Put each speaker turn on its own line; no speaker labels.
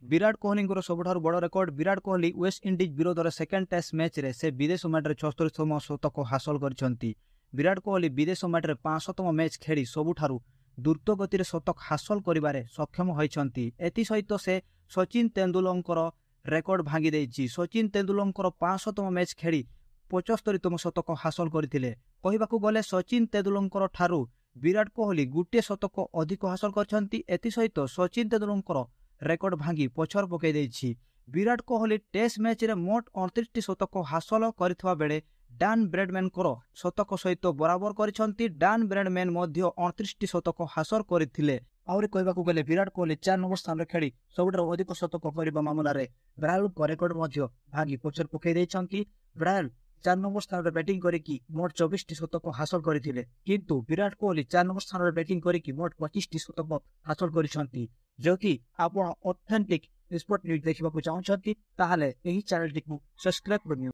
ବିରାଟ କୋହଲିଙ୍କର ସବୁଠାରୁ ବଡ଼ record. Virat Kohli West Indies ବିରୋଧରେ ସେକେଣ୍ଡ ଟେଷ୍ଟ ମ୍ୟାଚ୍ରେ ସେ ବିଦେଶ ମାଟିରେ 76ତମ ଶତକ ହାସଲ କରିଛନ୍ତି। ବିରାଟ କୋହଲି ବିଦେଶ ମାଟିରେ 500ତମ ମ୍ୟାଚ୍ ଖେଳି ସବୁଠାରୁ ଦ୍ରୁତ ଗତିରେ ଶତକ ହାସଲ କରିବାରେ ସକ୍ଷମ ହୋଇଛନ୍ତି। ଏଥିସହିତ ସେ ସଚିନ ତେନ୍ଦୁଲକରଙ୍କର ରେକର୍ଡ ଭାଙ୍ଗି ଦେଇଛି। ସଚିନ ତେନ୍ଦୁଲକର 500ତମ ମ୍ୟାଚ୍ ଖେଳି 75ତମ ଶତକ ହାସଲ କରିଥିଲେ। କହିବାକୁ ଗଲେ ସଚିନ ତେନ୍ଦୁଲକର ଠାରୁ ବିରାଟ କୋହଲି ଗୋଟିଏ ଶତକ ଅଧିକ ହାସଲ କରିଛନ୍ତି। ଏଥିସହିତ ସଚିନ ତେନ୍ଦୁଲକର ରେକର୍ଡ ଭାଙ୍ଗି ପଛରେ ପକାଇ ଦେଇଛି। ବିରାଟ କୋହଲି ଟେଷ୍ଟ ମ୍ୟାଚ୍ରେ ମୋଟ 29ଟି ଶତକ ହାସଲ କରିଥିବା ବେଳେ ଡାନ୍ ବ୍ରେଡମ୍ୟାନଙ୍କର ଶତକ ସହିତ ବରାବର କରିଛନ୍ତି। ଡାନ୍ ବ୍ରେଡମ୍ୟାନ୍ ମଧ୍ୟ 29ଟି ଶତକ ହାସଲ କରିଥିଲେ। ଆହୁରି କହିବାକୁ ଗଲେ ବିରାଟ କୋହଲି 4 ନମ୍ବର ସ୍ଥାନରେ ଖେଳି ସବୁଠାରୁ ଅଧିକ ଶତକ କରିବା ମାମଲାରେ ବ୍ରାୟଲଙ୍କ ରେକର୍ଡ ମଧ୍ୟ ଭାଙ୍ଗି ପଛରେ ପକାଇ ଦେଇଛନ୍ତି। ବ୍ରାୟଲ 4 ନମ୍ବର ସ୍ଥାନରେ ବ୍ୟାଟିଂ କରିକି ମୋଟ 24ଟି ଶତକ ହାସଲ କରିଥିଲେ, କିନ୍ତୁ ବିରାଟ କୋହଲି 4 ନମ୍ବର ସ୍ଥାନରେ ବ୍ୟାଟିଂ କରିକି ମୋଟ 25ଟି ଶତକ ହାସଲ କରିଛନ୍ତି। ଯଦି ଆପଣ ଅଥେଣ୍ଟିକ୍ ସ୍ପୋର୍ଟ ନ୍ୟୁଜ୍ ଦେଖିବାକୁ ଚାହୁଁଛନ୍ତି, ତାହେଲେ ଏହି ଚ୍ୟାନେଲଟିକୁ ସବସ୍କ୍ରାଇବ୍ କରିନିଅନ୍ତୁ।